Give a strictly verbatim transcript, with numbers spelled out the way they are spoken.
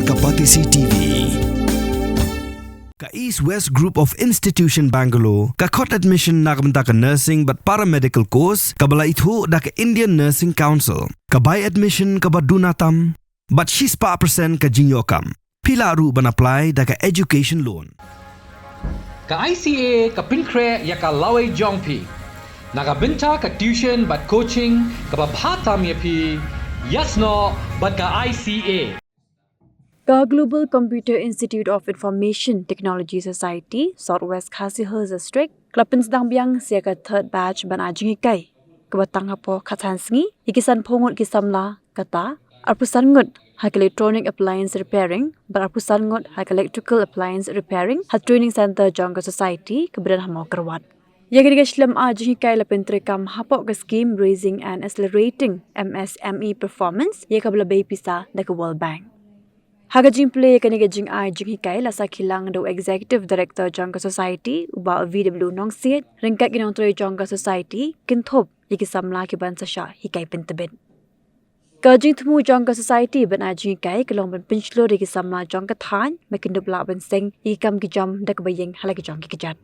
Ka Batesi T V. Ka East West Group of Institution Bangalore ka khot admission na ka bynta ka nursing bad paramedical course kaba la ithuh da ka Indian Nursing Council. Ka bai admission kaba duna tam bad shispah percent ka jingïoh kam. Phi lah ruh ban apply da ka education loan. Ka I C A ka pynkhreh ïa ka lawei jong phi na ka bynta ka tuition bad coaching kaba bha tam ïa phi. Ïasnoh bad ka I C A. Ka Global Computer Institute of Information Technology Society, South West Khasi Hills District, ka la pynsdang biang sa ïa ka third batch ban ai jinghikai kaba tang hapoh khatsan sngi ïa ki sanphew ngut ki samla, kata arphew san ngut ha ka electronic appliance repairing bad arphew san ngut ha ka electrical appliance repairing ha training center jong ka society kaba don ha Mawkyrwat. Ïa kane ka shlem ai jinghikai la pyntreikam hapoh ka scheme Raising and Accelerating M S M E Performance ïa kaba la bei pisa da ka World Bank. Ha ka jingplie ïa kane ka jingai jinghikai la sakhi lang da u Executive Director jong ka society, u Bah V W Nongsiej, ryngkat ki nongtrei jong ka society, kynthup ïa ki samla ki ban sa shah hikai pyntbit. Ka jingthmu jong ka society ban ai jinghikai ka long ban pynshlur ïa ki samla jong ka thaiñ ba kin dup lah ban seng ïa ki kam ki jam da kaba ïeng ha la ki jong ki kjat.